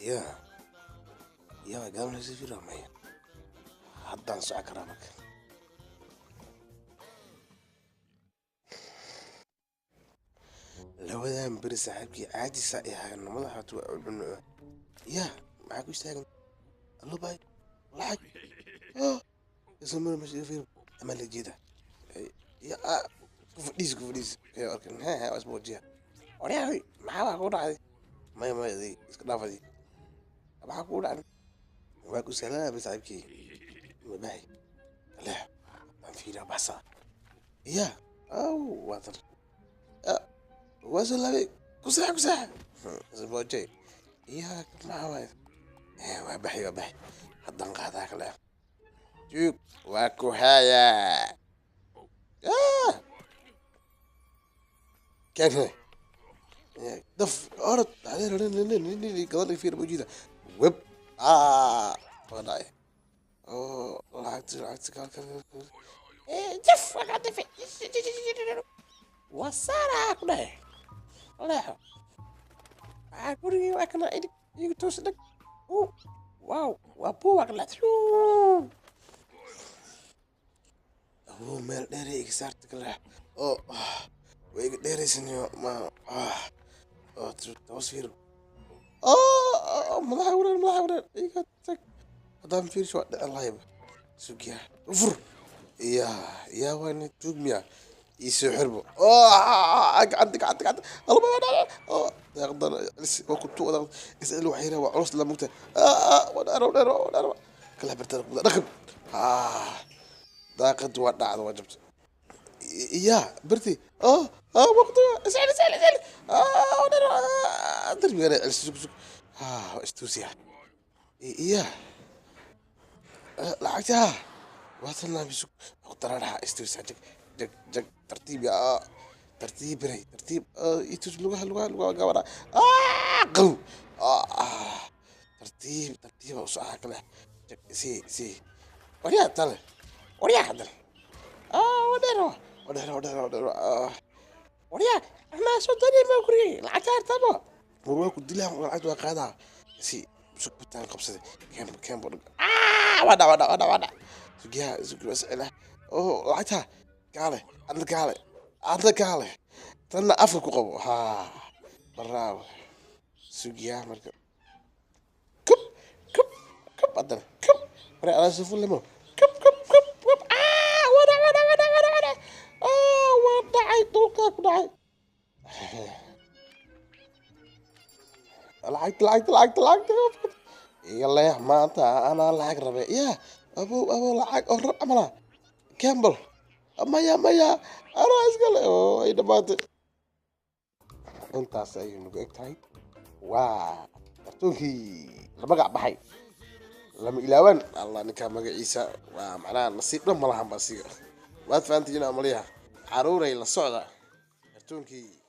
Ya ya gadaal si fiiraa maya. Haddaan socon karaa marka. Labadan beri saaxiibkii caajisa ay ahaayeen madaxa waa cuno. Ya maxaa ku istaagan? Allo bay lacag. Isla mar meesha fiir ama la jeeda. Ya ku fadhiis ku fadhiis. Kay arkan ha ha isbuujiya. Waryahay maxaa waa ku dhacay? Maya maya iska dhaafadi. Maxaa ku dhacay? Waa ku salaamay saaxiibkii. Mabahay. Leex. Aan fiiraa baxsa. Ya aw waa tar. Waa salaamay ku saax ku saax. Isbuujay. Ya maxaa waay? Waa baxay waa baxay. Haddaan qaadaa kale. Juug waa ku hayaa. Keen daf orod gadaal fiir buu web waa dhacay oo lacagti lacagti kaal kaal jaf waa dafe waa saaraa ku dhahay leexo waxaa gurigii waa kana idig igu toos dhag wow waa buu waa kala awoo meel dheer iga saarta kale oo way iga dheeraysaniyo ma oo toos fiir oo madaxa wareer madaxa wareer iga tag haddaan fiirsho waa dhici lahayba sugiya fur ya ya waani tuug miya iisoo xirbo gacanta gacanta gacanta alba oo daaqdan waa ku tuuqda isal wax yara waa culus la mugta waa dheer dheer dheer kala barta dhaqab daaqad waa dhacda waa jabta ya berti waqti isal isal isal dheer darbiga dheer sug sug istuusiya ya lacagta waa tan bisug dararaha istuusiya jag jag jag tartiib ya tartiib bray tartiib itus lugaha lugaha lugaha gabadha qaw tartiib tartiib u socaa kale si si waryaa tale waryaa hadal wadheero wadheero wadheero wadheero waryaa anaa soo dani ma gurigay lacagta hartabo war waa ku dilaa lacagta waa qaadaa si sug bataan qabsaday keen keen buu wadha wadha wadha wadha sugiyaa sugi wascila oo lacagta kaale adna kaale adna kaale tanna afka ku qabo haa baraawo sugiyaa marka kub kub kub haddana kub hore adaa soo fullamo kub kub kub kub wada wada wada wada wada waa dhacay dhulkaa ku dhacay lacagta lacagta lacagta lacagta iga leex maanta anaa lacag rabe ya abow abow lacag oo rab camala campbell maya maya anaa iskale oo ay dhammaatay. Intaas ayay nagu eg tahay waa kartoonkii la magac baxay lama ilaawaan allah ninkaa magaciisa waa macnaha nasiib dhan ma lahan ba asiga waad fahantihiin amaliyaha caruuray la socda kartoonkii.